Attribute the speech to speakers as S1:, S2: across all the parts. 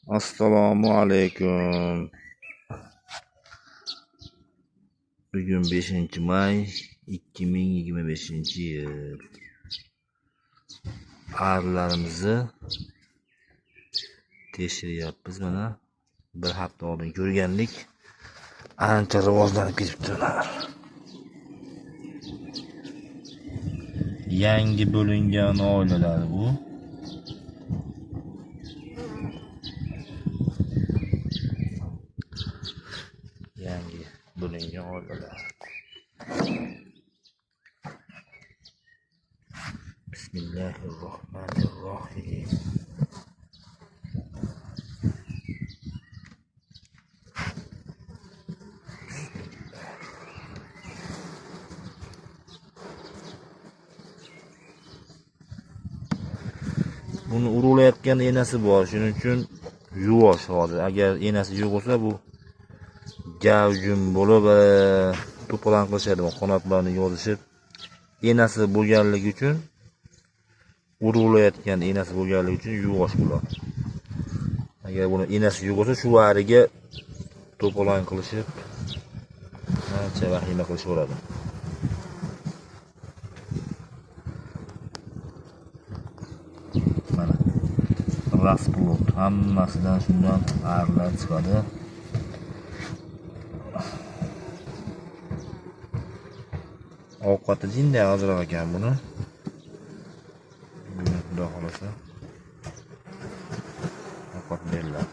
S1: Assalomu alaykum. Bugun 5 may 2025-yil. Arilarimizni tekshiryapmiz mana. Bir hafta oldin ko'rgandik. Ancha rivojlanib ketibdi ular. Yangi bo'lingan oilalar bu. Yangi bo'lingan oilalar. Bismillahirrohmanirrohim. Buni urilayotgan enasi bor, shuning uchun yuvosh hozir. Agar enasi yo'q bo'lsa, bu gavjum bo'lib to'polon qilishadi, qanotlarini yozishib. Enasi bo'lganligi uchun, urilayotgan enasi bo'lganligi uchun yuvosh bular. Agar buni enasi yo'q bo'lsa, shu ariga to'polon qilishib, ancha vahima qilishaveradi. Mana rasplot hammasidan shundan arilar chiqadi. Ovqati jinday ozroq ekan buni. Bugun xudo xolasa ovqat beriladi.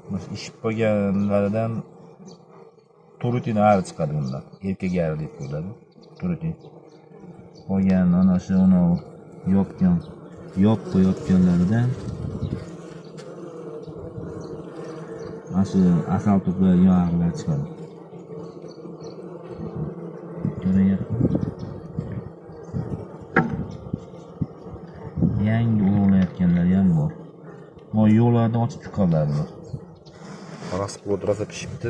S1: Mana ishib qolganlaridan turutin ari chiqadi bundan. Erkak ari deb qo'yiladi. Turutin. Qolgan ana shu uni yopgan, yopqa yopganlaridan mana shu asal to'playdigan arilar chiqadi. Ko'rinyapti. Yangi urug'layotganlari ham bor. Bu yo'llardan ochib chiqqanlar bular. Rasplot rosa pishibdi.